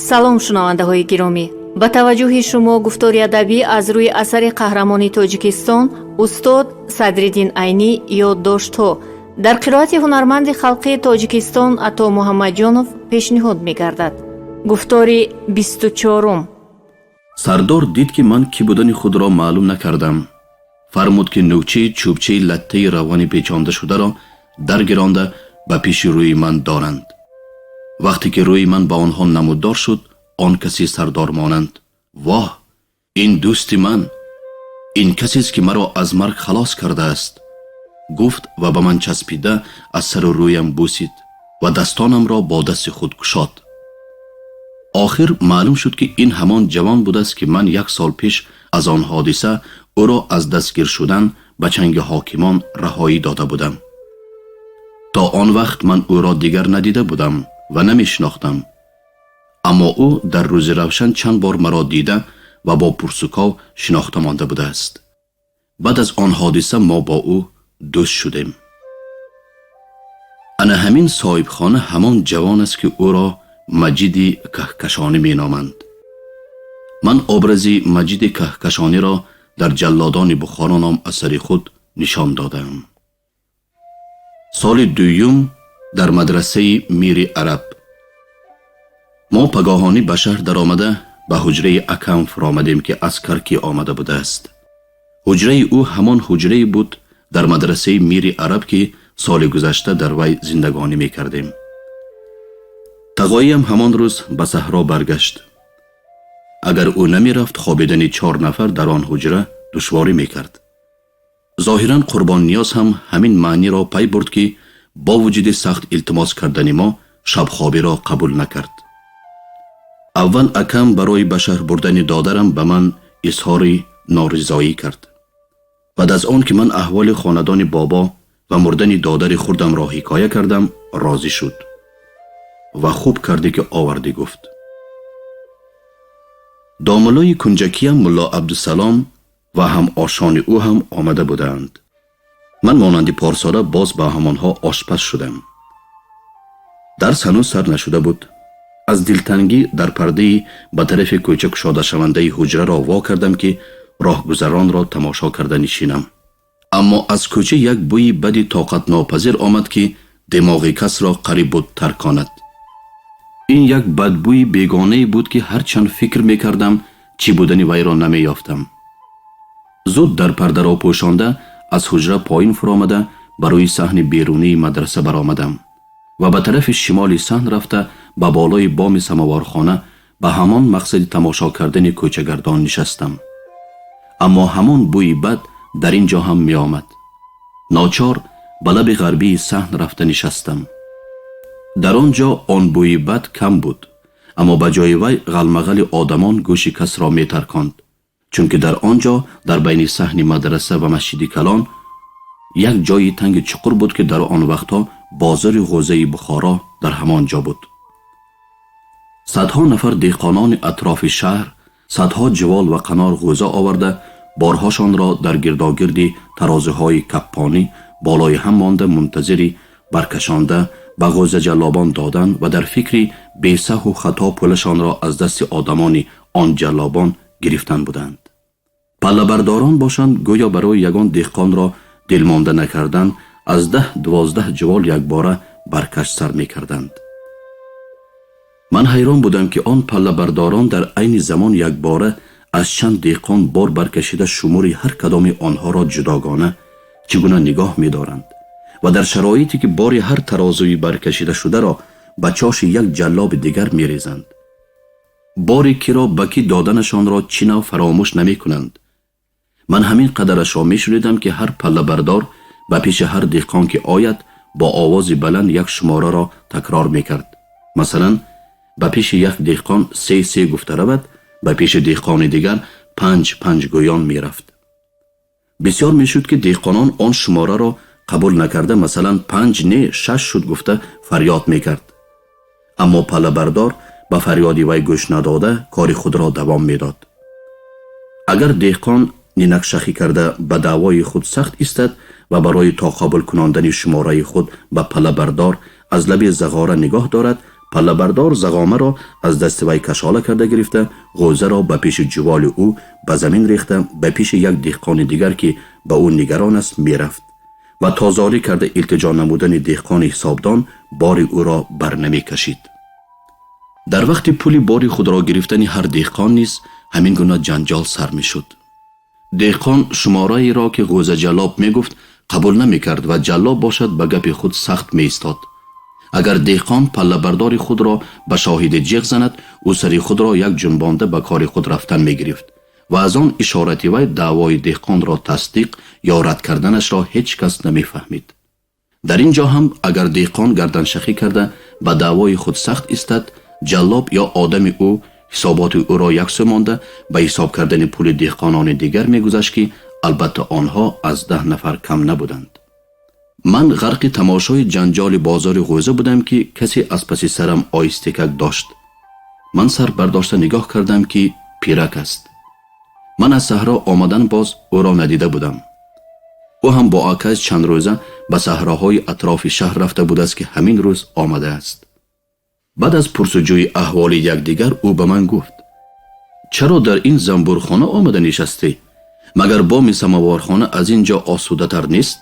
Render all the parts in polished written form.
Салом, шунавандаҳои гиромӣ! Ба таваҷҷӯҳи шумо гуфтори адабӣ аз рӯи асари қаҳрамони Тоҷикистон, устод Садриддин Айнӣ «Ёддоштҳо» дар қироати ҳунарманди халқии Тоҷикистон Ато Муҳаммадҷонов пешниҳод мегардад. Гуфтори 24-ум. Сардор дид, ки ман кӣ будани худро маълум накардам. Фармуд, ки нӯкчаи чӯбчаи латтаи равғани печондашударо даргиронда ба пеши рӯи ман доранд. Вақте ки рӯи ман ба онҳо намуддор шуд, он каси сардор монанд: «Воҳ, ин дӯсти ман, ин касест, ки маро аз марг халос кардааст», гуфт ва ба ман часпида, аз сару рӯям бусид ва дастонамро бо дасти худ кушод. Охир маълум шуд, ки ин ҳамон ҷавон будааст, ки ман як сол пеш аз он ҳодиса ӯро аз дастгир шудан ба чанги ҳокимон раҳоӣ дода будам. То он вақт ман ӯро дигар надида будам ва намешинохтам, аммо ӯ дар рӯзи равшан чанд бор маро дида ва бо пурсуков шинохта монда будааст. Баъд аз он ҳодиса мо бо ӯ дӯст шудем. Ана ҳамин соҳибхона ҳамон ҷавон аст, ки ӯро Маҷиди Каҳкашонӣ меноманд. Ман образи Маҷиди Каҳкашониро дар «Ҷаллодони Бухоро» ном асари худ нишон додаам. Соли дуюм дар мадрасаи Мири Араб мо пагоҳонӣ ба шаҳр даромада, ба ҳуҷраи акам фуромадем, ки аз Каркӣ омада будааст. Ҳуҷраи ӯ ҳамон ҳуҷрае буд дар мадрасаи Мири Араб, ки соли гузашта дар вай зиндагонӣ мекардем. Тағоиям ҳамон рӯз ба саҳро баргашт. Агар ӯ намерафт, хобидани чор нафар дар он ҳуҷра душворӣ мекард. Зоҳиран, Қурбонниёз ҳам ҳамин маъниро пай бурд, ки бо вуҷуди сахт илтимос кардани мо шабхобиро қабул накард. Аввал акам барои ба шаҳр бурдани додарам ба ман изҳори норизоӣ кард. Баъд аз он ки ман аҳволи хонадони бобо ва мурдани додари хурдамро ҳикоя кардам, розӣ шуд ва «Хуб кардӣ, ки овардӣ», гуфт. Домуллои кунҷакиям Мулло Абдусалом ва ҳам ошони ӯ ҳам омада буданд. Ман монанди порсола боз ба ҳамонҳо ошпаз шудам. Дарс ҳанӯз сар нашуда буд. Аз дилтангӣ дар пардаи ба тарафи кӯча кушодашавандаи ҳуҷраро во кардам, ки роҳгузаронро тамошо карда нишинам. Аммо аз кӯча як бӯи бади тоқатнопазир омад, ки димоғи касро қариб буд тарконад. Ин як бадбӯи бегонае буд, ки ҳарчанд фикр мекардам, чӣ будани вайро намеёфтам. Зуд дар пардаро пӯшонда, аз ҳуҷра поин фуромада, ба рӯи саҳни берунии мадраса баромадам ва ба тарафи шимоли саҳн рафта, ба болои боми самовархона ба ҳамон мақсади тамошо кардани кӯчагардон нишастам. Аммо ҳамон бӯи бад дар ин ҷо ҳам меомад. Ночор ба лаби ғарбии саҳн рафта нишастам. Дар он ҷо он бӯи бад кам буд, аммо ба ҷои вай ғалмағали одамон гӯши касро метарконд, чунки дар он ҷо дар байни саҳни мадраса ва масҷиди калон як ҷои танги чуқур буд, ки дар он вақтҳо бозори ғӯзаи Бухоро дар ҳамон ҷо буд. Садҳо нафар деҳқонони атрофи шаҳр садҳо ҷивол ва қанор ғӯза оварда, борҳошонро дар гирдогирди тарозуҳои каппонӣ болои ҳам монда, мунтазири баркашонда ба ғӯзаҷаллобон додан ва дар фикри бесаҳву хато пулашонро аз дасти одамони он ҷаллобон гирифтан буданд. Паллабардорон бошанд, гӯё барои ягон деҳқонро дилмонда накардан, аз 10-12 ҷивол якбора баркаш сар мекарданд. Ман ҳайрон будам, ки он паллабардорон дар айни замон якбора аз чанд деҳқон бор баркашида, шумори ҳар кадоми онҳоро ҷудогона чӣ гуна нигоҳ медоранд ва дар шароите ки бори ҳар тарозуи баркашидашударо ба чоши як ҷаллоби дигар мерезанд, бори киро ба кӣ доданашонро чӣ нав фаромӯш намекунанд. Ман ҳамин қадарашро мешунидам, ки ҳар паллабардор ба пеши ҳар деҳқон ки ояд, бо овози баланд як шумораро такрор мекард. Масалан, ба пеши як деҳқон «се, се» гуфта равад, ба пеши деҳқони дигар «панҷ, панҷ» гӯён мерафт. Бисёр мешуд, ки деҳқонон он шумораро қабул накарда, масалан, «Панҷ не, шаш шуд» гуфта фарёд мекард. Аммо паллабардор ба фарёди вай гӯш надода, кори худро давом медод. Агар деҳқон нинакшахӣ карда, ба даъвои худ сахт истад ва барои тоқобул кунондани шумораи худ ба паллабардор аз лаби зағора нигоҳ дорад. Паллабардор зағомаро аз дасти вай кашола карда гирифта, ғӯзаро ба пеши ҷуволи ӯ ба замин рехта, ба пеши як деҳқони дигар, ки ба ӯ нигарон аст, мерафт ва тозорӣ карда илтиҷо намудани деҳқони ҳисобдон бори ӯро бар намекашид. Дар вақти пули бори худро гирифтани ҳар деҳқон низ ҳамин гуна ҷанҷол сар мешуд. Деҳқон шумораеро, ки ғӯзаҷаллоб мегуфт, қабул намекард ва ҷаллоб бошад, ба гапи худ сахт меистод. Агар деҳқон паллабардори худро ба шоҳиди ҷиғ занад, ӯ сари худро як ҷунбонда ба кори худ рафтан мегирифт ва аз он ишорати вай даъвои деҳқонро тасдиқ ё рад карданашро ҳеҷ кас намефаҳмид. Дар ин ҷо ҳам агар деҳқон гарданшахӣ карда ба даъвои худ сахт истад, ҷаллоб ё одами ӯ ҳисоботи ӯро яксӯ монда, ба ҳисоб кардани пули деҳқонони дигар мегузашт, ки албатта онҳо аз 10 нафар кам набуданд. Ман ғарқи тамошои ҷанҷоли бозори ғӯза будам, ки касе аз паси сарам оҳистекак дошт. Ман сар бардошта нигоҳ кардам, ки пирак аст. Ман аз саҳро омадан боз ӯро надида будам. Ӯ ҳам бо акаш чанд рӯза ба саҳроҳои атрофи шаҳр рафта будааст, ки ҳамин рӯз омадааст. Баъд аз пурсуҷӯи аҳволи якдигар ӯ ба ман гуфт: «Чаро дар ин занбурхона омада нишастӣ? Магар боми самоворхона аз ин ҷо осудатар нест?»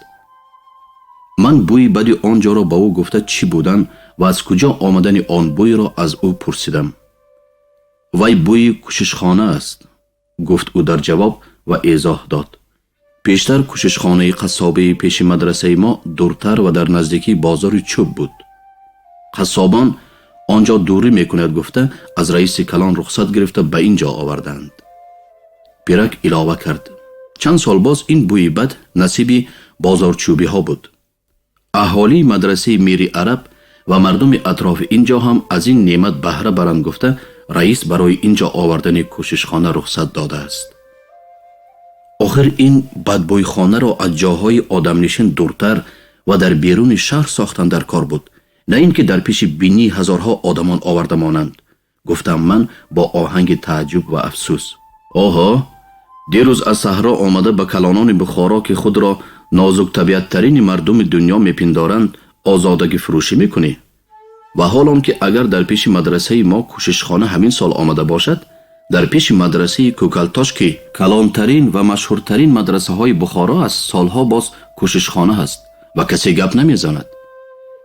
Ман бӯи бади он ҷоро ба ӯ гуфта, чӣ будан ва аз куҷо омадани он бӯйро аз ӯ пурсидам. «Вай бӯи кӯшишхона аст», гуфт ӯ дар ҷавоб ва эзоҳ дод. Пештар кӯшишхонаи қассобии пеши мадрасаи мо дуртар ва дар наздикии бозори чӯб буд. Қассобон он ҷо дурӣ мекунад гуфта, аз раиси калон рухсат гирифта, ба ин ҷо оварданд. Пирак илова кард: чанд сол боз ин бӯи бад насиби бозорчӯбиҳо буд. Аҳолии мадрасаи Мири Араб ва мардуми атрофи ин ҷо ҳам аз ин неъмат баҳра баранд гуфта, раис барои ин ҷо овардани кӯшишхона рухсат додааст. Охир ин бадбӯйхонаро аз ҷоҳои одамнишин дуртар ва дар беруни шаҳр сохтан дар кор буд, на ин ки дар пеши бинии ҳазорҳо одамон оварда монанд, гуфтам ман бо оҳанги тааҷҷуб ва афсӯс. Оҳо, дирӯз аз саҳро омада ба калонони Бухоро, ки худро нозуктабиаттарини мардуми дунё мепиндоранд, озодагӣ фурӯшӣ мекунӣ? Ва ҳол он ки агар дар пеши мадрасаи мо кӯшишхона ҳамин сол омада бошад, дар пеши мадрасаи Кӯкалтош, ки калонтарин ва машҳуртарин мадрасаҳои Бухоро аст, солҳо боз кӯшишхона ҳаст ва касе гап намезанад.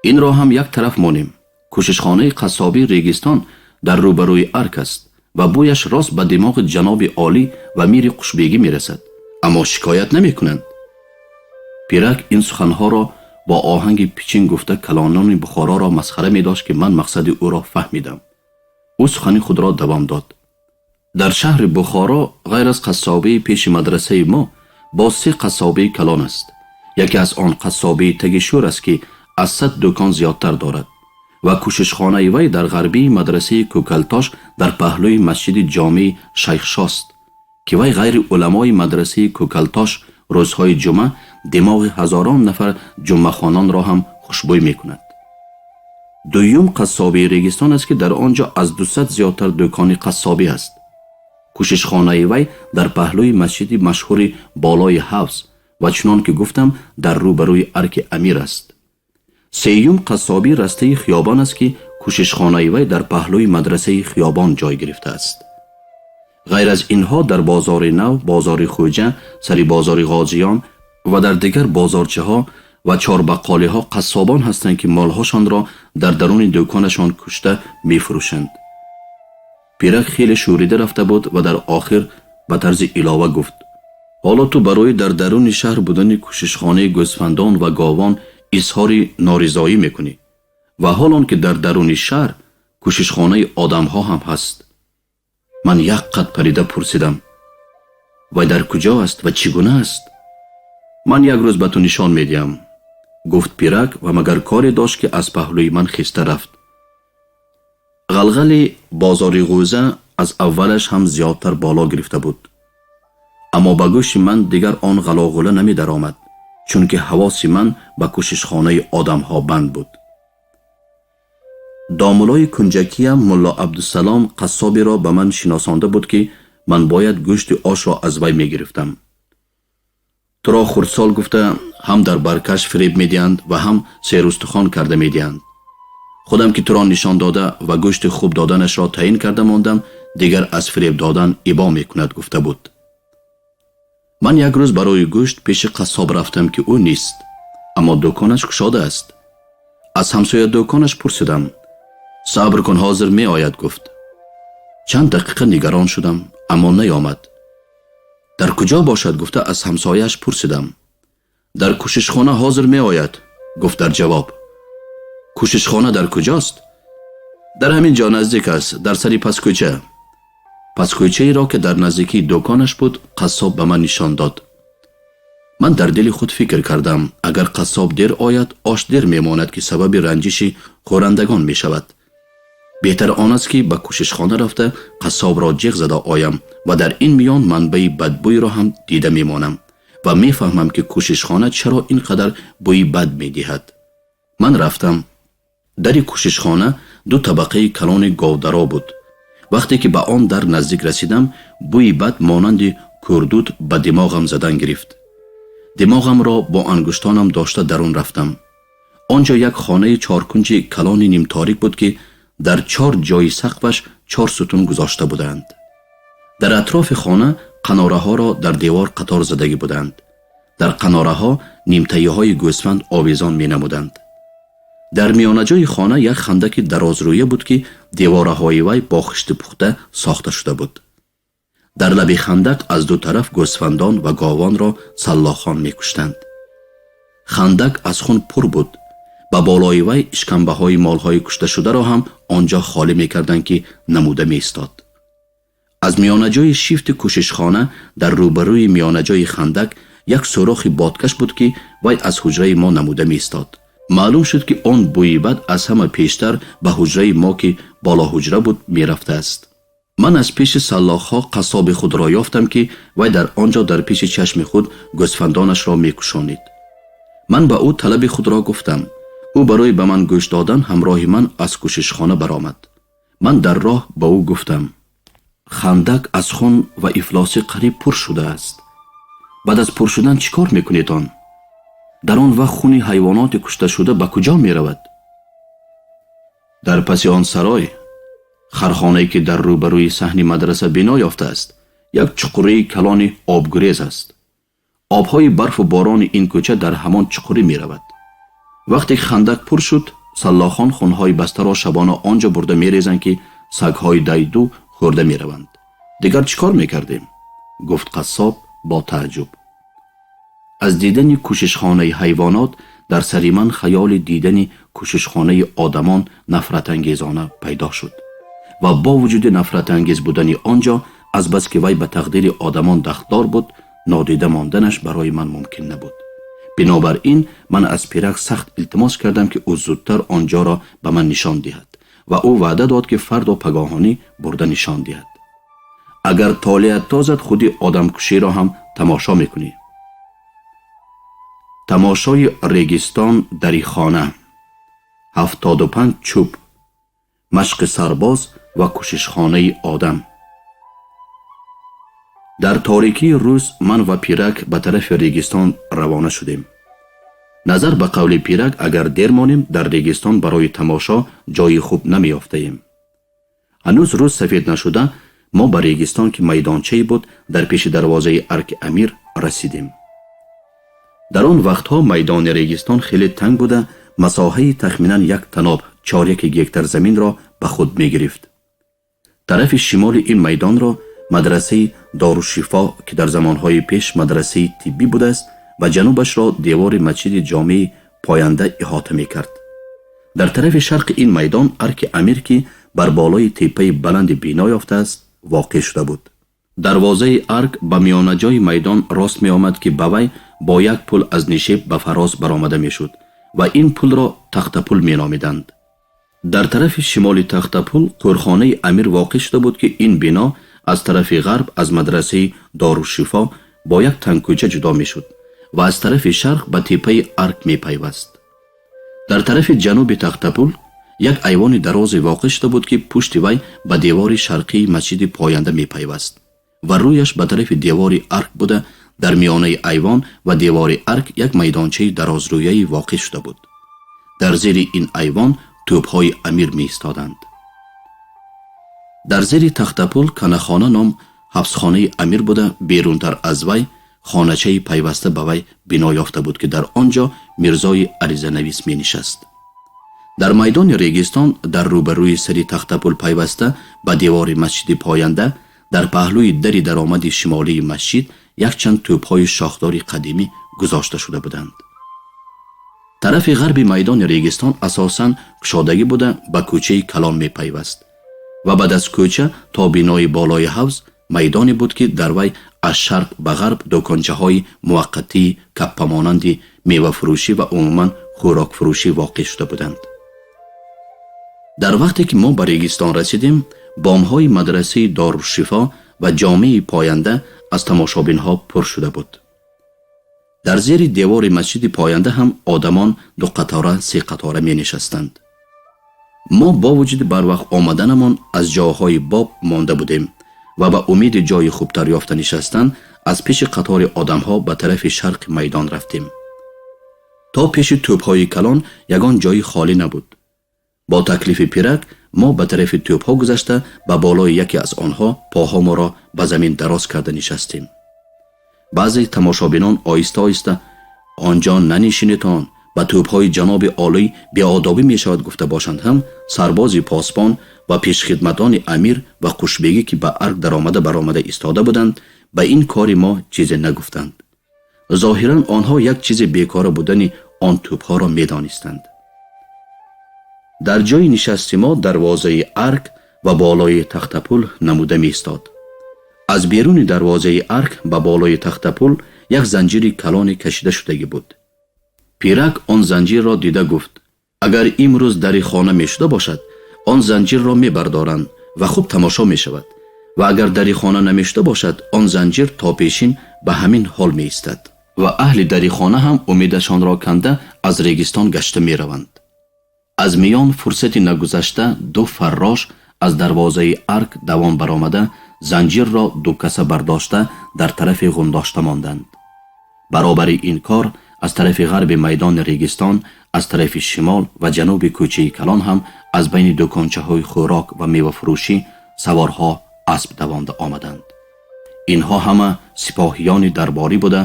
Инро ҳам як тараф монем. Кӯшишхонаи қассобии Регистон дар рӯбарӯи арк аст ва бӯяш рост ба димоғи ҷаноби олӣ ва мири Қушбегӣ мерасад, аммо шикоят намекунанд. Пирак ин суханҳоро бо оҳанги пичин гуфта, калонони Бухороро масхара медошт, ки ман мақсади ӯро фаҳмидам. Ӯ сухани худро давом дод. Дар шаҳри Бухоро ғайр аз қассобии пеши мадрасаи мо боз се қассобии калон аст. Яке аз он қассобии таги шӯр аст, ки аз 100 дукон зиёдтар дорад ва кӯшишхонаи вай дар ғарбии мадрасаи Кӯкалтош дар паҳлӯи масҷиди ҷомеи Шайхшост, ки вай ғайри уламои мадрасаи Кӯкалтош рӯзҳои ҷумъа димоғи ҳазорон нафар ҷумъахононро ҳам хушбӯй мекунад. Дуюм қассобии Регистон аст, ки дар он ҷо аз 200 зиёдтар дукони қассобӣ аст. Кӯшишхонаи вай дар паҳлӯи масҷиди машҳури болои ҳавз ва чунон ки гуфтам, дар рӯбарӯи арки амир аст. Сеюм қассобӣ растаи хиёбон аст, ки кӯшишхонаи вай дар паҳлӯи мадрасаи хиёбон ҷой гирифтааст. Ғайр аз инҳо дар бозори Нав, бозори Хӯҷа, сари бозори Ғозиён ва дар дигар бозорчаҳо ва чорбаққолиҳо қассобон ҳастанд, ки молҳошонро дар даруни дуконашон кушта мефурӯшанд. Пирак хеле шӯрида рафта буд ва дар охир ба тарзи илова гуфт: ҳоло ту барои дар даруни шаҳр будани кӯшишхонаи гӯсфандон ва говон изҳори норизоӣ мекунӣ ва ҳол он ки дар даруни шаҳр кӯшишхонаи одамҳо ҳам ҳаст. Ман як қад парида пурсидам: вай дар куҷо аст ва чӣ гуна аст? Ман як рӯз ба ту нишон медиҳам, гуфт пирак ва магар коре дошт, ки аз паҳлӯи ман хиста рафт. Ғалғали бозори Ғӯза аз аввалаш ҳам зиёдтар боло гирифта буд, аммо ба гӯши ман дигар он ғалоғула намедаромад, чунки ҳавоси ман ба кӯшишхонаи одамҳо банд буд. Домулои кунҷакиям Мулло Абдусалом қассоберо ба ман шиносонда буд, ки ман бояд гӯшти ошро аз вай мегирифтам. Туро хурдсол гуфта, ҳам дар баркаш фиреб медиҳанд ва ҳам серустухон карда медиҳанд. Худам ки туро нишон дода ва гӯшти хуб доданашро таъин карда мондам, дигар аз фиреб додан ибо мекунад, гуфта буд. Ман як рӯз барои гӯшт пеши қассоб рафтам, ки ӯ нест, аммо дуконаш кушода аст. Аз ҳамсоя дуконаш пурсидам. Сабр кун, ҳозир меояд, гуфт. Чанд дақиқа нигарон шудам, аммо наёмад. Дар куҷо бошад, гуфта аз ҳамсояаш пурсидам. Дар кӯшишхона, ҳозир меояд, гуфт дар ҷавоб. Кӯшишхона дар куҷост? Дар ҳамин ҷо наздик аст, дар сари паскӯча. Паскӯчаеро, ки дар наздикии дуконаш буд, қассоб ба ман нишон дод. Ман дар дили худ фикр кардам, агар қассоб дер ояд, ош дер мемонад, ки сабаби ранҷиши хӯрандагон мешавад. Беҳтар он аст, ки ба кӯшишхона рафта қассобро ҷиғ зада оям ва дар ин миён манбаи бадбӯйро ҳам дида мемонам ва мефаҳмам, ки кӯшишхона чаро ин қадар бӯи бад медиҳад. Ман рафтам. Дари кӯшишхона ду табақаи калони говдаро буд. Вақте ки ба он дар наздик расидам, бӯи бад монанди кӯрдуд ба димоғам задан гирифт. Димоғамро бо ангуштонам дошта дарун рафтам. Он ҷо як хонаи чоркунҷи калони нимторик буд, ки дар чор ҷои сақфаш чор сутун гузошта буданд. Дар атрофи хона қанораҳоро дар девор қатор задагӣ буданд. Дар қанораҳо нимтаиҳои гӯсфанд овезон менамуданд. Дар миёнаҷои хона як хандаки дарозрӯя буд, ки девораҳои вай бо хишти пухта сохта шуда буд. Дар лаби хандак аз ду тараф гӯсфандон ва говонро саллохон мекуштанд. Хандак аз хун пур буд. Ба болои вай ишкамбаҳои молҳои кушташударо ҳам он ҷо холӣ мекарданд, ки намуда меистод. Аз миёнаҷои шифти кӯшишхона дар рӯбарӯи миёнаҷои хандак як сӯрохи бодкаш буд, ки вай аз ҳуҷраи мо намуда меистод. Маълум шуд, ки он бӯи бад аз ҳама пештар ба ҳуҷраи мо, ки болоҳуҷра буд, мерафтааст. Ман аз пеши саллохҳо қассоби худро ёфтам, ки вай дар он ҷо дар пеши чашми худ гӯсфандонашро мекушонид. Ман ба ӯ талаби худро гуфтам. Ӯ барои ба ман гӯш додан ҳамроҳи ман аз кӯшишхона баромад. Ман дар роҳ ба ӯ гуфтам: хандак аз хун ва ифлосӣ қариб пур шудааст. Баъд аз пур шудан чӣ кор мекунед он? Дар он вақт хуни ҳайвоноти кушташуда ба куҷо меравад? Дар паси он сарой, хархонае, ки дар рӯбарӯи саҳни мадраса бино ёфтааст, як чуқурии калони обгурез аст. Обҳои барфу борони ин кӯча дар ҳамон чуқурӣ меравад. Вақте ки хандак пур шуд, саллохон хунҳои бастаро шабона он ҷо бурда мерезанд, ки сагҳои дайду хӯрда мераванд. Дигар чӣ кор мекардем? Гуфт қассоб бо тааҷҷуб. Аз дидани кӯшишхонаи ҳайвонот дар сари ман хаёли дидани кӯшишхонаи одамон нафратангезона пайдо шуд ва бо вуҷуди нафратангез будани он ҷо, азбаски вай ба тақдири одамон дахлдор буд, нодида монданаш барои ман мумкин набуд. Бинобар ин ман аз пирак сахт илтимос кардам, ки ӯ зудтар он ҷоро ба ман нишон диҳад ва ӯ ваъда дод, ки фардо пагоҳонӣ бурда нишон диҳад. Агар толеат тозад, худи одамкуширо ҳам тамошо мекунӣ. Тамошои регистон дари хона, 75 чӯб, машқи сарбоз ва кӯшишхонаи одам. Дар торикии рӯз ман ва пирак ба тарафи регистон равона шудем. Назар ба қавли пирак, агар дер монем, дар регистон барои тамошо ҷои хуб намеёфтаем. Ҳанӯз рӯз сафед нашуда, мо ба регистон, ки майдончае буд дар пеши дарвозаи арки амир, расидем. Дар он вақтҳо майдони регистон хеле танг буда, масоҳаи тахминан як таноб, чоряки гектар заминро ба худ мегирифт. Тарафи шимоли ин майдонро мадрасаи Дорушифо, ки дар замонҳои пеш мадрасаи тиббӣ будааст, ва ҷанубашро девори масҷиди ҷомеи поянда иҳота мекард. Дар тарафи шарқи ин майдон арки амир, ки бар болои теппаи баланди бино ёфтааст, воқеъ шуда буд. Дарвозаи арк ба миёнаҷои майдон рост меомад, ки ба вай бо як пул аз нишеб ба фароз баромада мешуд ва ин пулро тахтапул меномиданд. Дар тарафи шимоли тахтапул қӯрхонаи амир воқеъ шуда буд, ки ин бино аз тарафи ғарб аз мадрасаи Дорушифо бо як тангкӯча ҷудо мешуд ва аз тарафи шарқ ба теппаи арк мепайваст. Дар тарафи ҷануби тахтапул як айвони дарозе воқеъ шуда буд, ки пушти вай ба девори шарқии масҷиди поянда мепайваст ва рӯяш ба тарафи девори арк буда, дар миёнаи айвон ва девори арк як майдончаи дарозрӯяе воқеъ шуда буд. Дар зери ин айвон тӯбҳои амир меистоданд. Дар зери Тахтапул канахона ном ҳабсхонаи амир буда, берунтар аз вай хоначаи пайваста ба вай бино ёфта буд, ки дар он ҷо мирзои аризанавис менишаст. Дар майдони Регистон, дар рӯбарӯи сари Тахтапул, пайваста ба девори масҷиди поянда, дар паҳлӯи дари даромади шимолии масҷид якчанд тӯбҳои шохдори қадимӣ гузошта шуда буданд. Тарафи ғарби майдони Регистон асосан кушодагӣ буда, ба кӯчаи калон мепайваст ва баъд аз кӯча то бинои болои ҳавз майдоне буд, ки дар вай аз шарқ ба ғарб дукончаҳои муваққатии каппамонанди мевафурӯшӣ ва умуман хӯрокфурӯшӣ воқеъ шуда буданд. Дар вақте ки мо ба Регистон расидем, бомҳои мадрасаи Дорушшифо ва ҷомеи поянда аз тамошобинҳо пур шуда буд. Дар зери девори масҷиди поянда ҳам одамон дуқатора, сеқатора менишастанд. Мо бо вуҷуди барвақт омаданамон аз ҷойҳои боб монда будем ва ба умеди ҷойи хубтар ёфта нишастан аз пеши қатори одамҳо ба тарафи шарқи майдон рафтем. То пеши тӯбҳои калон ягон ҷои холӣ набуд. Бо таклифи пирак мо ба тарафи тӯбҳо гузашта, ба болои яке аз онҳо поҳоморо ба замин дароз карда нишастем. Баъзе тамошобинон оҳиста оҳиста «Он ҷо нанишинетон, ба тӯбҳои ҷаноби олӣ беодобӣ мешавад» гуфта бошанд ҳам, сарбози посбон ва пешхидматони амир ва қушбегӣ, ки ба арк даромада баромада истода буданд, ба ин кори мо чизе нагуфтанд. Зоҳиран онҳо як чизи бекора будани он тӯбҳоро медонистанд. Дар ҷои нишасти мо дарвозаи арк ва болои Тахтапул намуда меистод. Аз беруни дарвозаи арк ба болои Тахтапул як занҷири калоне кашида шудагӣ буд. Пирак он занҷирро дида гуфт: «Агар имрӯз дари хона мешуда бошад, он занҷирро мебардоранд ва хуб тамошо мешавад, ва агар дари хона намешуда бошад, он занҷир то пешин ба ҳамин ҳол меистад ва аҳли дари хона ҳам умедашонро канда аз Регистон гашта мераванд». Аз миён фурсати нагузашта ду фаррош аз дарвозаи арк давон баромада, занҷирро дукаса бардошта, дар тарафи ғундошта монданд. Баробари ин кор аз тарафи ғарби майдони Регистон, аз тарафи шимол ва ҷануби кӯчаи калон ҳам аз байни дукончаҳои хӯрок ва мевафурӯшӣ саворҳо асп давонда омаданд. Инҳо ҳама сипоҳиёни дарборӣ буда,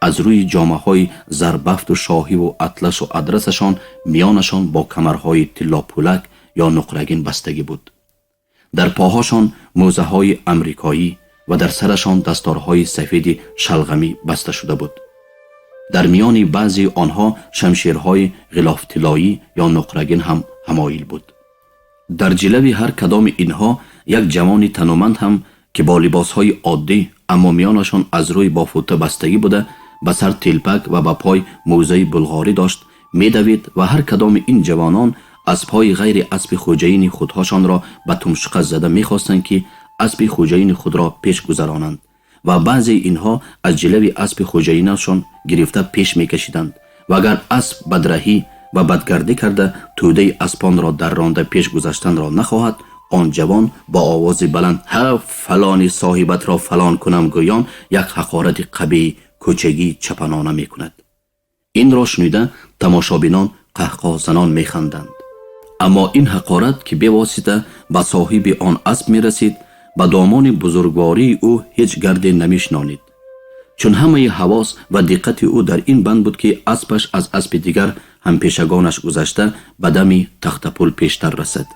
аз рӯи ҷомаҳои зарбафту шоҳиву атласу адрасашон миёнашон бо камарҳои тиллопулак ё нуқрагин бастагӣ буд. Дар поҳошон мӯзаҳои амрикоӣ ва дар сарашон дасторҳои сафеди шалғамӣ баста шуда буд. Дар миёни баъзеи онҳо шамшерҳои ғилофтиллоӣ ё нуқрагин ҳам ҳамоил буд. Дар ҷилави ҳар кадоми инҳо як ҷавони тануманд ҳам, ки бо либосҳои оддӣ, аммо миёнашон аз рӯи бо фута бастагӣ буда, ба сар телпак ва ба пой мӯзаи булғорӣ дошт, медавид ва ҳар кадоми ин ҷавонон аспҳои ғайри аспи хоҷаини худҳошонро ба тумшуқа зада мехостанд, ки аспи хоҷаини худро пеш гузаронанд, ва баъзеи инҳо аз ҷилави аспи хоҷаинашон гирифта пеш мекашиданд ва агар асп бадраҳӣ ва бадгардӣ карда тӯдаи аспонро дарронда пеш гузаштанро нахоҳад, он ҷавон бо овози баланд «Ҳа, фалони соҳибатро фалон кунам» гӯён як ҳақорати қабеҳи кӯчагии чапанона мекунад. Инро шунида тамошобинон қаҳқоҳзанон механданд. Аммо ин ҳақорат, ки бевосита ба соҳиби он асп мерасид, ба домони бузургвории ӯ ҳеҷ гарде намешинонид, чун ҳамаи ҳавос ва диққати ӯ дар ин банд буд, ки аспаш аз аспи дигар ҳампешагонаш гузашта, ба дами Тахтапул пештар расад.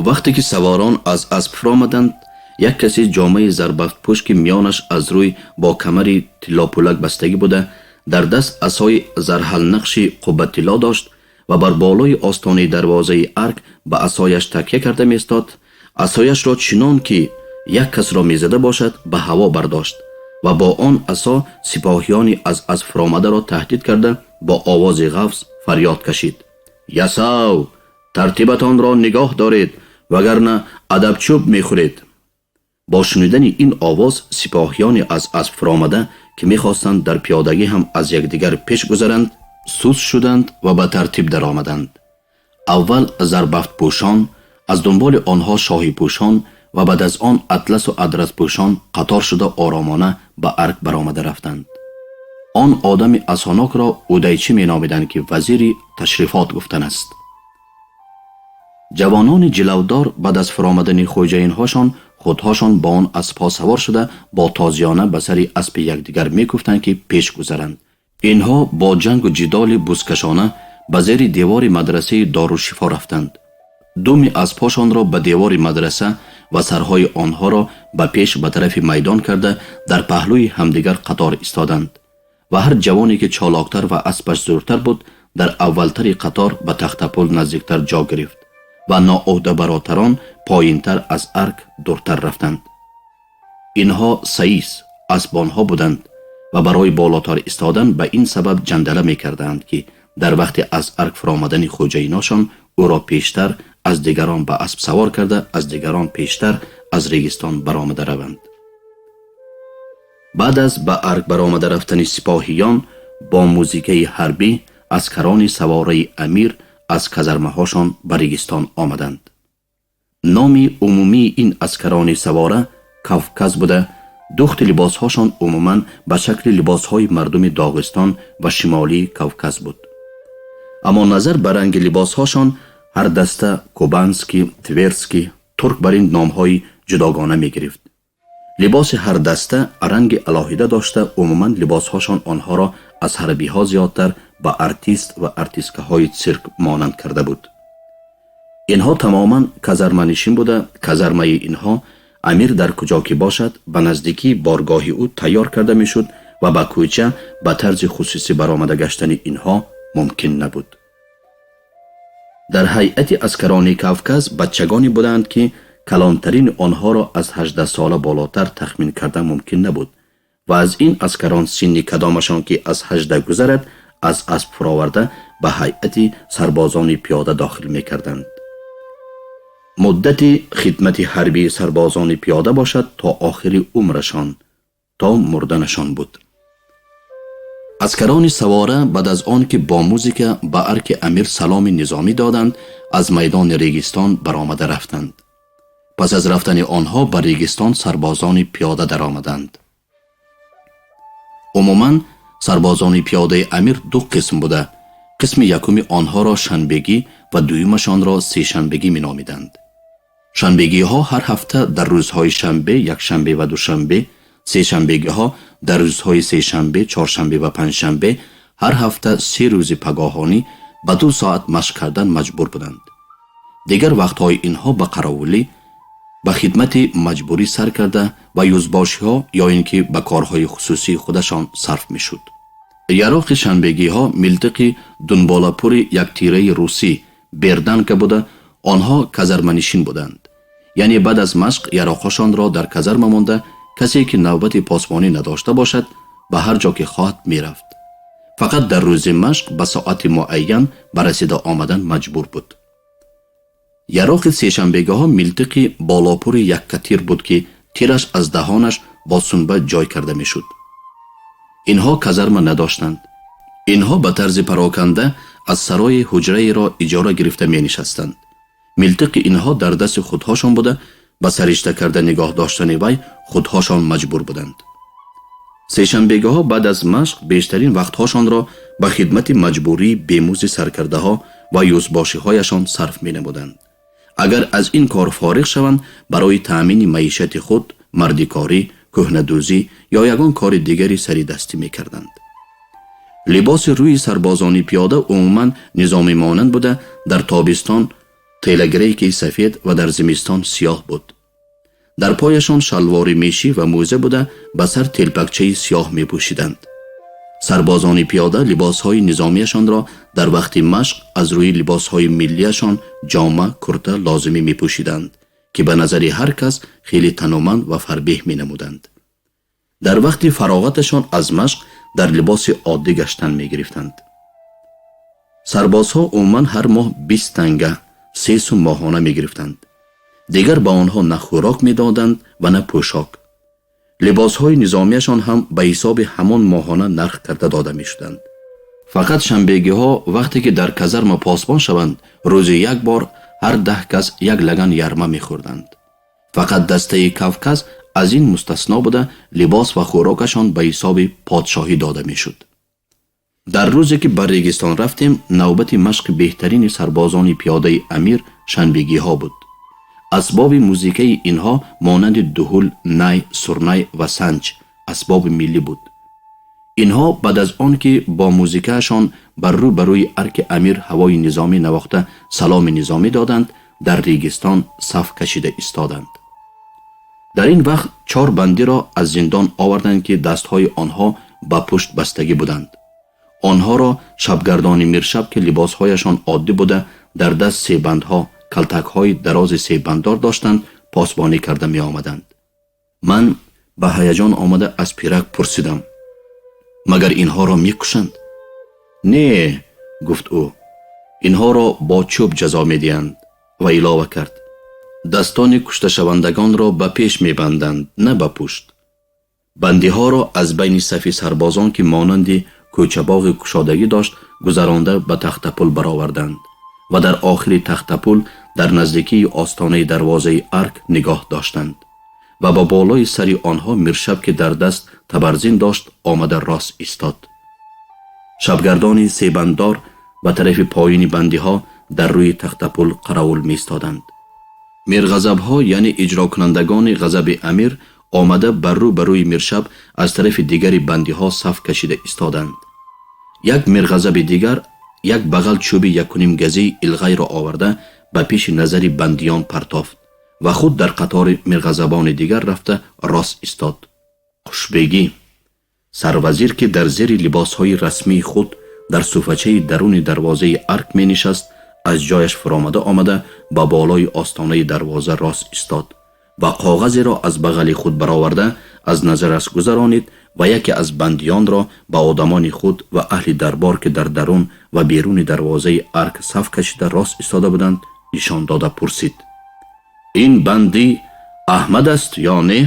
Вақте ки саворон аз асп фуромаданд, як касе ҷомаи зарбафтпӯш, ки миёнаш аз рӯй бо камари тиллопулак бастагӣ буда, дар даст асои зарҳалнақши қуббатилло дошт ва бар болои остонаи дарвозаи арк ба асояш такя карда меистод, асояшро чунон ки як касро мезада бошад ба ҳаво бардошт ва бо он асо сипоҳиёни аз асп фуромадаро таҳдид карда, бо овози ғафз фарёд кашид: «Ясав, тартибатонро нигоҳ доред, вагарна адабчӯб мехӯред». Бо шунидани ин овоз сипоҳиёни аз асп фуромада, ки мехостанд дар пиёдагӣ ҳам аз якдигар пеш гузаранд, суст шуданд ва ба тартиб даромаданд. Аввал зарбафтпӯшон, аз дунболи онҳо шоҳипӯшон ва баъд аз он атласу адраспӯшон қатор шуда оромона ба арк баромада рафтанд. Он одами асонокро удайчӣ меномиданд, ки вазири ташрифот гуфтан аст. Ҷавонони ҷилавдор баъд аз фуромадани хоҷаинҳошон худҳошон ба он аспҳо савор шуда, бо тозиёна ба сари аспи якдигар мекуфтанд, ки пеш гузаранд. Инҳо бо ҷангу ҷидоли бузкашона ба зери девори мадрасаи Дорушифо рафтанд. Думи аспҳошонро ба девори мадраса ва сарҳои онҳоро ба пеш ба тарафи майдон карда, дар паҳлӯи ҳамдигар қатор истоданд ва ҳар ҷавоне ки чолоктар ва аспаш зуртар буд, дар аввалтари қатор ба тахтапул наздиктар ҷо гирифт ва ноуҳдабаротарон поинтар аз арк дуртар рафтанд. Инҳо саис асбонҳо буданд ва барои болотар истодан ба ин сабаб ҷандала мекарданд, ки дар вақти аз арк фуромадани хоҷаиношон ӯро пештар аз дигарон ба асп савор карда, аз дигарон пештар аз регистон баромада раванд. Баъд аз ба арк баромада рафтани сипоҳиён бо музикаи ҳарбӣ, аскарони савораи амир аз казармаҳошон ба регистон омаданд. Номи умумии ин аскарони савора Кавказ буда, духти либосҳошон умуман ба шакли либосҳои мардуми Доғистон ва шимолии Кавказ буд. Аммо назар ба ранги либосҳошон ҳар даста кубанский, тверский, турк бар ин номҳои ҷудогона мегирифт. Либоси ҳар даста ранги алоҳида дошта, умуман либосҳошон онҳоро аз ҳарбиҳо зиёдтар ба артист ва артисткаҳои цирк монанд карда буд. Инҳо тамоман казарманишин буда, казармаи инҳо амир дар куҷо ки бошад, ба наздикии боргоҳи ӯ тайёр карда мешуд ва ба кӯча ба тарзи хусусӣ баромада гаштани инҳо мумкин набуд. Дар ҳайати аскарони Кавказ бачагоне буданд, ки калонтарини онҳоро аз 18 сола болотар тахмин кардан мумкин набуд ва аз ин аскарон синни кадомашон ки аз 18 гузарад, аз асп фуроварда ба ҳайати сарбозони пиёда дохил мекарданд. Муддати хидмати ҳарбии сарбозони пиёда бошад то охири умрашон, то мурданашон буд. Аскарони савора баъд аз он ки бо музика ба арки амир саломи низомӣ доданд, аз майдони регистон баромада рафтанд. Пас аз рафтани онҳо ба регистон сарбозони пиёда даромаданд. Умуман сарбозони пиёдаи амир ду қисм буда, қисми якуми онҳоро шанбегӣ ва дуюмашонро сешанбегӣ меномиданд. Шанбегиҳо ҳар ҳафта дар рӯзҳои шанбе, якшанбе ва душанбе, сешанбегиҳо дар рӯзҳои сешанбе, чоршанбе ва панҷшанбе ҳар ҳафта 3 рӯзи пагоҳонӣ ба 2 соат машқ кардан маҷбур буданд. Дигар вақтҳои инҳо ба қаровулӣ, ба хидмати маҷбурӣ сар карда ва юзбошиҳо ё ин ки ба корҳои хусусии худашон сарф мешуд. Яроқи шанбегиҳо милтиқи дунболапури яктираи русӣ берданка буда, онҳо казарманишин буданд. Яъне баъд аз машқ яроқҳошонро дар казарма монда, касе ки навбати посбонӣ надошта бошад, ба ҳар ҷо ки хоҳад мерафт. Фақат дар рӯзи машқ ба соати муайян ба расида омадан маҷбур буд. Яроқи сешанбегиҳо милтиқи болопури яккатир буд, ки тираш аз даҳонаш бо сунба ҷой карда мешуд. Инҳо казарма надоштанд. Инҳо ба тарзи пароканда аз сарои ҳуҷраеро иҷора гирифта менишастанд. Милтиқи инҳо дар дасти худҳошон буда, ба саришта карда нигоҳ доштани вай худҳошон маҷбур буданд. Сешанбегиҳо баъд аз машқ бештарин вақтҳошонро ба хидмати маҷбурии бемузди саркардаҳо ва юзбошиҳояшон сарф менамуданд. Агар аз ин кор фориғ шаванд, барои таъмини маишати худ мардикорӣ, кӯҳнадӯзӣ ё ягон кори дигари саридастӣ мекарданд. Либоси рӯи сарбозони пиёда умуман низомӣ монанд буда, дар тобистон телегрейки сафед ва дар зимистон сиёҳ буд. Дар пояшон шалвори мешӣ ва мӯза буда, ба сар телпакчаи сиёҳ мепӯшиданд. Сарбозони пиёда либосҳои низомияшонро дар вақти машқ аз рӯи либосҳои миллияшон ҷома, курта лозимӣ мепӯшиданд, ки ба назари ҳар кас хеле тануманд ва фарбеҳ менамуданд. Дар вақти фароғаташон аз машқ дар либоси оддӣ гаштан мегирифтанд. Сарбозҳо умуман ҳар моҳ 20 танга, 3 сум моҳона мегирифтанд. Дигар ба онҳо на хӯрок медоданд ва на пӯшок. Либосҳои низомияшон ҳам ба ҳисоби ҳамон моҳона нарх карда дода мешуданд. Фақат шанбегиҳо вақте ки дар казарма посбон шаванд, рӯзи як бор ҳар 10 кас як лаган ярма мехӯрданд. Фақат дастаи Кавказ аз ин мустасно буда, либос ва хӯрокашон ба ҳисоби подшоҳӣ дода мешуд. Дар Дар рӯзе ки ба Регистон рафтем, навбати машқи беҳтарини сарбозони пиёдаи амир шанбегиҳо буд. Асбоби музикаи инҳо монанди дуҳул, най, сурнай ва санҷ асбоби миллӣ буд. Инҳо баъд аз он ки бо музикаашон бар рӯ ба рӯи арки амир ҳавои низомӣ навохта саломи низомӣ доданд, дар Регистон саф кашида истоданд. Дар ин вақт 4 бандиро аз зиндон оварданд, ки дастҳои онҳо ба пушт бастагӣ буданд. Онҳоро шабгардони миршаб, ки либосҳояшон оддӣ буда, дар даст себандҳо, калтакҳои дарози себанддор доштанд, посбонӣ карда меомаданд. Ман ба ҳаяҷон омада аз пирак пурсидам: магар инҳоро мекушанд? Не, гуфт ӯ, инҳоро бо чӯб ҷазо медиҳанд. Ва илова кард: дастони кушташавандагонро ба пеш мебанданд, на ба пушт. Бандиҳоро аз байни сафи сарбозон, ки монанди кӯчабоғи кушодагӣ дошт, гузаронда ба тахтапул бароварданд ва дар охири тахтапул дар наздикии остонаи дарвозаи арк нигоҳ доштанд ва ба болои сари онҳо миршаб, ки дар даст табарзин дошт, омада рост истод. Шабгардони себанддор ба тарафи поёни бандиҳо дар рӯи тахтапул қаравул меистоданд. Мирғазабҳо, яъне иҷрокунандагони ғазаби амир, омада бар рӯ ба рӯи миршаб аз тарафи дигари бандиҳо саф кашида истоданд. Як мирғазаби дигар як бағал чӯби якуним газии илғайро оварда ба пеши назари бандиён партофт ва худ дар қатори мирғазабони дигар рафта рост истод. Хушбегӣ сарвазир, ки дар зери либосҳои расмии худ дар суфачаи даруни дарвозаи арк менишаст, аз ҷояш фуромада омада ба болои остонаи дарвоза рост истод ва коғазеро аз бағали худ бароварда аз назараш гузаронид ва яке аз бандиёнро ба одамони худ ва аҳли дарбор, ки дар дарун ва беруни дарвозаи арк саф кашида рост истода буданд, нишон дода пурсид: ин бандӣ Аҳмад аст ё не?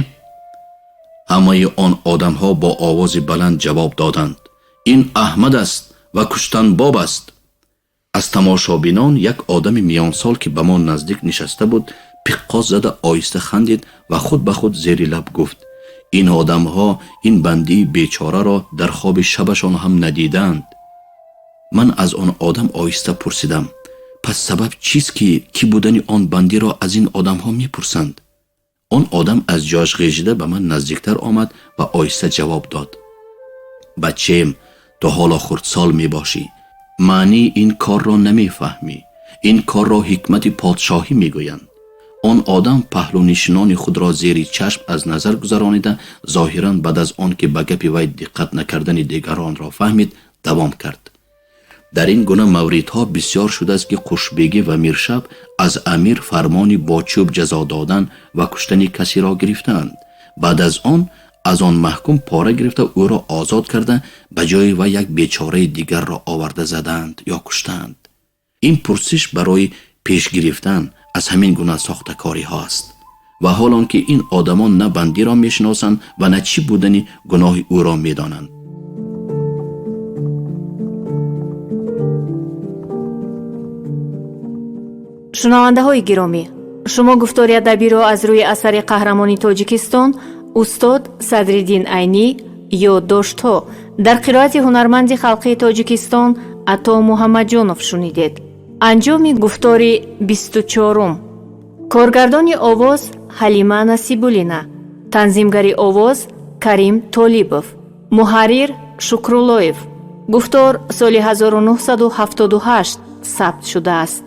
Ҳамаи он одамҳо бо овози баланд ҷавоб доданд: ин Аҳмад аст ва куштанбоб аст. Аз тамошобинон як одами миёнсол, ки ба мо наздик нишаста буд, пиққоз зада оҳиста хандид ва худ ба худ зери лаб гуфт: ин одамҳо ин бандии бечораро дар хоби шабашон ҳам надидаанд. Ман аз он одам оҳиста пурсидам: пас сабаб чист, ки кӣ будани он бандиро аз ин одамҳо мепурсанд? Он одам аз ҷояш ғежида ба ман наздиктар омад ва оҳиста ҷавоб дод: бачем, ту ҳоло хурдсол мебошӣ, маънии ин корро намефаҳмӣ. Ин корро ҳикмати подшоҳӣ мегӯянд. Он одам паҳлӯнишинони худро зери чашм аз назар гузаронида, зоҳиран баъд аз он ки ба гапи вай диққат накардани дигаронро фаҳмид, давом кард: дар ин гуна мавридҳо бисёр шудааст, ки хушбегӣ ва миршаб аз амир фармони бо чӯб ҷазо додан ва куштани касеро гирифтаанд. Баъд аз он аз он маҳкум пора гирифта ӯро озод карда, ба ҷои вай як бечораи дигарро оварда задаанд ё куштаанд. Ин пурсиш барои пеш гирифтан аз ҳамин гуна сохтакориҳо аст. Ва ҳол он ки ин одамон на бандиро мешиносанд ва на чӣ будани гуноҳи ӯро медонанд. Шунавандаҳои гиромӣ, шумо гуфтори адабиро аз рӯи асари қаҳрамони Тоҷикистон устод Садриддин Айнӣ ёддоштҳо дар қироати ҳунарманди халқии Тоҷикистон Ато Муҳаммадҷонов шунидед. Анҷоми гуфтори 24-ум. Коргардони овоз Ҳалима Насибуллина, танзимгари овоз Карим Толибов, муҳаррир Шукруллоев. Гуфтор соли 1978 сабт шудааст.